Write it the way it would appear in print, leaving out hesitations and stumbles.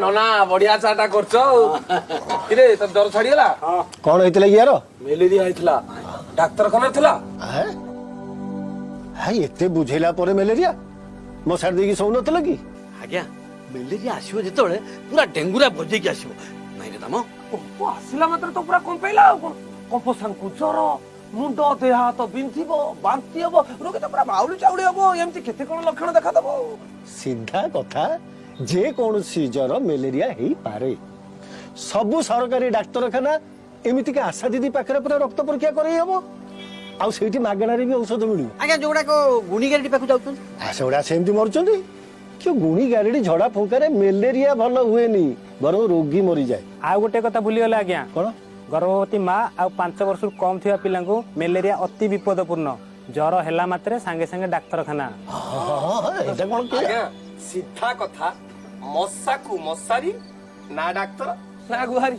ନନା, ବଢିଆ ଚା ଟା କରୁଛ। ଆଉ କିରେ, ତୋ ଜର ଛାଡିଗଲା? କଣ ହେଇଥିଲା କି ୟାର? ମ୍ୟାଲେରିଆ ହେଇଥିଲା, ଡାକ୍ତରଖାନାରେ ଥିଲା। ଆଁ? ହାଇ, ଏତେ ବୁଝେଇଲା ପରେ ମ୍ୟାଲେରିଆ? ମଶାରି ଦେଇକି ଶୋଉନଥିଲ କି? ଆଜ୍ଞା, ମ୍ୟାଲେରିଆ ଆସିବ ଯେତେବେଳେ ପୁରା ଡେଙ୍ଗୁରା ବଜେଇକି ଆସିବ। ନାଇଁ ରେ ଦାମ? କମ୍ପ ଆସିଲା ମାତ୍ରେ ତ ପୁରା କମ୍ପେଇଲା। ଆଉ କଣ, କମ୍ପ ସାଙ୍ଗକୁ ଜର, ମୁଣ୍ଡ ଦେହ ହାତ ବିନ୍ଧିବ, ବାନ୍ତି ହବ, ରୋଗୀ ତ ପୁରା ବାଉଳି ଚାଉଳି ହବ। ଏମିତି କେତେ କଣ ଲକ୍ଷଣ ଦେଖାଦବ ଆଉ। ସିଧା କଥା, ଯେ କୌଣସି ଜର ମ୍ୟାଲେରିଆ ହେଇପାରେ। ସବୁ ସରକାରୀ ଡାକ୍ତରଖାନା, ଏମିତିକି ଆଶା ଦିଦି ପାଖରେ ପୁରା ରକ୍ତ ପରୀକ୍ଷା କରେଇ ହବ। ଆଉ ସେଇଠି ମାଗଣାରେ ବି ଔଷଧ ମିଳିବ। ଆଜ୍ଞା, ଯୋଉଗୁଡାକ ଗୁଣିଗାରେଡି ପାଖକୁ ଯାଉଛନ୍ତି? ଆଉ ସେଗୁଡା ସେମିତି ମରୁଛନ୍ତି। କି ଗୁଣି ଗାରେଡି ଝଡା ଫୁଙ୍କାରେ ମ୍ୟାଲେରିଆ ଭଲ ହୁଏନି, ବରଂ ରୋଗୀ ମରିଯାଏ। ଆଉ ଗୋଟେ କଥା ଭୁଲିଗଲେ ଆଜ୍ଞା। କଣ? ଗର୍ଭବତୀ ମା ଆଉ 5 ବର୍ଷରୁ କମ୍ ଥିବା ପିଲାଙ୍କୁ ମ୍ୟାଲେରିଆ ଅତି ବିପଦପୂର୍ଣ୍ଣ। ଜ୍ୱର ହେଲା ମାତ୍ରେ ସାଙ୍ଗେ ସାଙ୍ଗେ ଡାକ୍ତରଖାନା। ହଁ, ଏଇଟା କଣ କି? ଆଜ୍ଞା, ସିଧା କଥା, ମଶାକୁ ମଶାରୀ, ନା ଡାକ୍ତର ନା ଗୁହାରି।